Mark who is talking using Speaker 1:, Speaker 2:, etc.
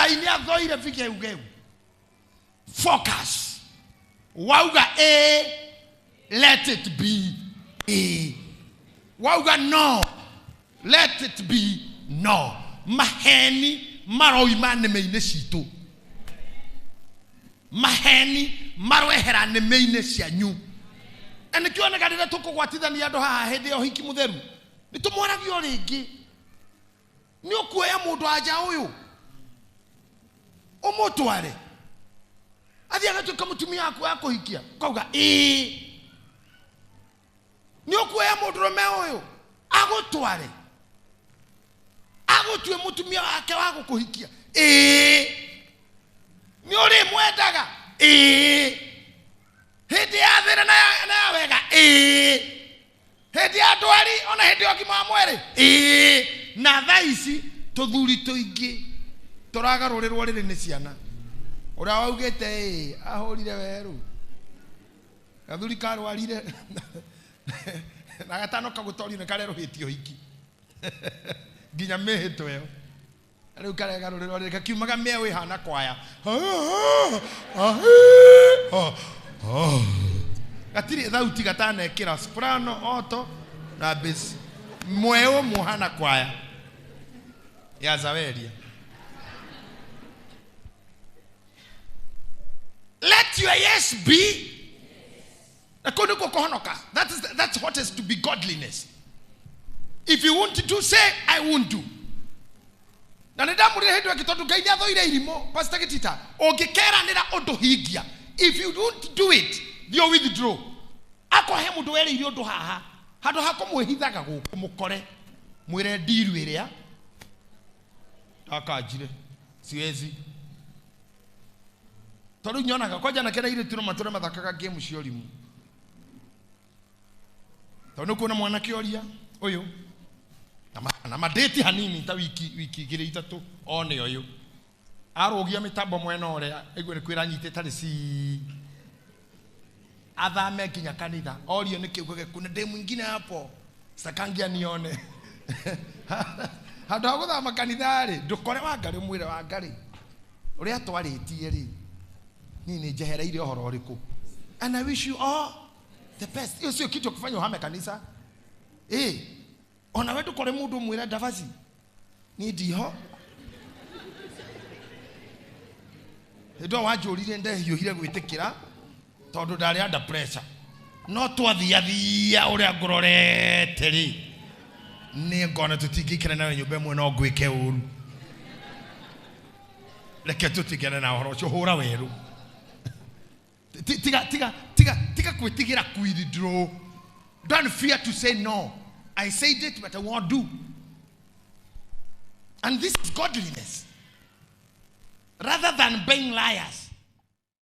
Speaker 1: Ngai nĩ athoire vigeugeu. Focus. Wauga A, let it be A. Wauga no, let it be no. Maheni maroima nĩmĩ-inĩ citũ. Maheni maroehera nĩmĩ-inĩ cianyu. Na nĩkĩoneka rĩrĩa tũkũgwatithania andũ haha hĩndĩ ya ũhiki mũtheru, nĩ tũmwaragio rĩngĩ. Nĩ ũkuoya mũndũ anja ũyũ ũmũtware athiĩ agatuĩka mũtumia waku wa kũhikia, ũkauga ĩĩ. Nĩ ũkuoya mũndũrũme ũyũ agũtware agũtue mũtumia wake wa gũkũhikia, ĩĩ. Nĩ ũrĩmwendaga, ĩĩ. Hĩndĩ ya thĩna na ya wega, ĩĩ. Hĩndĩ ya ndwari ona hĩndĩ ya ũgima wa mwĩrĩ, ĩĩ. Na thaa ici tũthuri tũingĩ tũragarũrĩrwo rĩrĩ nĩ ciana. Ũrĩa waugĩte ĩĩ ahũrire werũ, gathuri karwarire na gatano kagũtorio nĩ karerũhĩtie ũhiki nginya mĩhĩto ĩyo. Rĩu karegarũrĩrwo rĩrĩ gakiumaga mĩeũ ĩhana kwaya, gatirĩ thauti gatanekĩra soprano, alto na bass, mweũ mũhana kwaya ya Zaweria. Let your yes be. Na kũu nĩkuo kũhonoka. That's what is to be godliness. If you want to say, I won't do. Na nĩ ndamũrire hĩndĩ ĩngĩ tondũ Ngai nĩ athũire irimũ. Pastor Gitita, ũngĩkeranĩra ũndũ hingia. If you don't do it, you withdraw. Akohe mũndũ werĩire ũndũ haha, handũ ha kũmwĩhithaga gũkũ mũkore, mwĩre ndiru ĩrĩa ndakanjire siwezi. Tondũ nyonaga kwanja anake na airĩtu no matũre mathakaga game cia ũrimũ. Tondũ nĩ kuona mwanake ũria ũyũ na madate hanini ta wiki wiki igĩrĩ ithatũ one ũyũ arũgia mĩtambo mwena ũrĩa aigue nĩ kwĩra anyitĩte rĩcii athame nginya kanitha orio nĩ kĩugo kuna ndĩ mwingine hapo sakangia nione. Handũ ha gũthama kanitha rĩ, ndũkore Wangarĩ ũmwĩre Wangarĩ ũrĩa twarĩtie rĩ, niĩ nĩ njehereire ũhoro ũrĩkũ, and I wish you all the best. Hiyo sio kitu kufanya uhame kanisa. Ona we ndũkore mũndũ ũmwĩre ndavaci niĩ ndiho. Hĩndĩ ĩyo wanjũrire ndehiũhire gwĩtĩkĩra tondũ ndarĩ under pressure. No twathiathia ũrĩa ngũrorete rĩ, nĩ ngona tũtingĩikara nawe nyũmba ĩmwe no ngwĩke ũru. Reke tũtigane na ũhoro ũcio, hũra werũ. Tiga, tiga, tiga, tiga kwĩtigĩra withdraw. Don't fear to say no. I said it, but I won't do. And this is godliness. Rather than being liars.